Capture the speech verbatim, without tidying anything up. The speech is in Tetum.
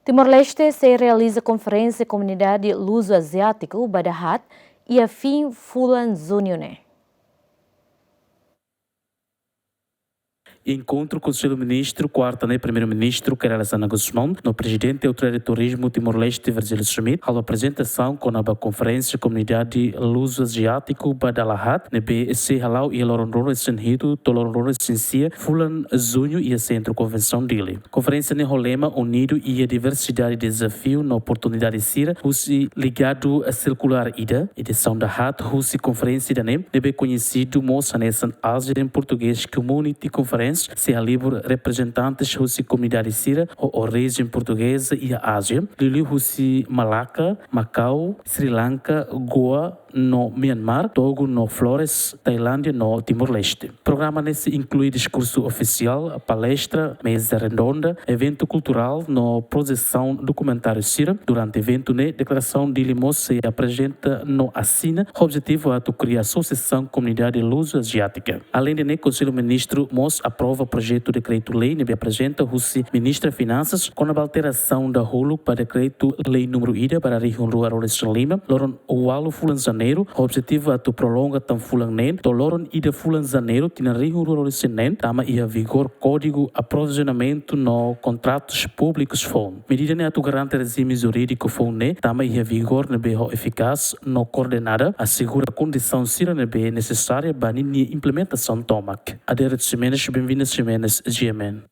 Timor-Leste sei realiza konferénsia komunidade luso-aziátiku ba dahaat iha fin fulan Juñu ne'e. Enkontru Konsellu Ministru, kuarta ne'e, Primeiru-Ministru Kay Rala Xanana Gusmão no Prezidente Autoridade Turizmu Timor-Leste, Virgílio Schmidt, halo aprezentasaun kona-ba konferénsia komunidade luso-aziátiku ba dala haat ne'ebé sei hala'o iha loron ruanulu-resin-hitu to'o loron ruanulu-resin-sia fulan Juñu iha Sentru Konvensaun Dili. Konferénsia ne'e ho lema Unidu iha diversidade, dezafiu no oportunidade sira, husi ligadu sirkulár ida, edisaun dahaat husi konferénsia ida-ne'e, ne'ebé koñesidu mós hanesan ASEAN Portuguese Community Conference, sei halibur reprezentantes husi komunidade sira ho orijen portugeza iha Ázia, liuliu husi Malaka, Macau, Sri Lanka, Goa, no Myanmar, Togo no Flores, Tailándia no Timor-Leste. Programa ne'e sei inklui diskursu ofisiál, palestra, meza redonda, eventu kulturál no projesaun dokumentáriu sira. Durante eventu ne'e, deklarasaun Dili mós sei aprezenta no asina, ho objetivu atu kria asosiasaun komunidade luso-aziátika. Aleinde ne'e, Konsellu Ministru mós aprova projetu dekretu-lei ne'ebé aprezenta husi Ministra Finansas kona-ba alterasaun dahuluk ba dekretu-lei númeru ida barra rihun rua ruanulu-resin-lima, loron ualu fulan Janeiru, ho objetivu atu prolonga tan fulan neen to'o loron ida fulan Janeiru tinan rihun rua ruanulu-resin-neen, tama iha vigór Kódigu Aprovizionamentu no Kontratus Públikus foun. Medida ne'e atu garante rejime jurídiku foun ne'e tama iha vigór ne'ebé ho efikás no koordenada, asegura kondisaun sira ne'ebé nesesária ba ninia implementasaun tomak. Adérito Ximenes, Benvinda Ximenes, G M N.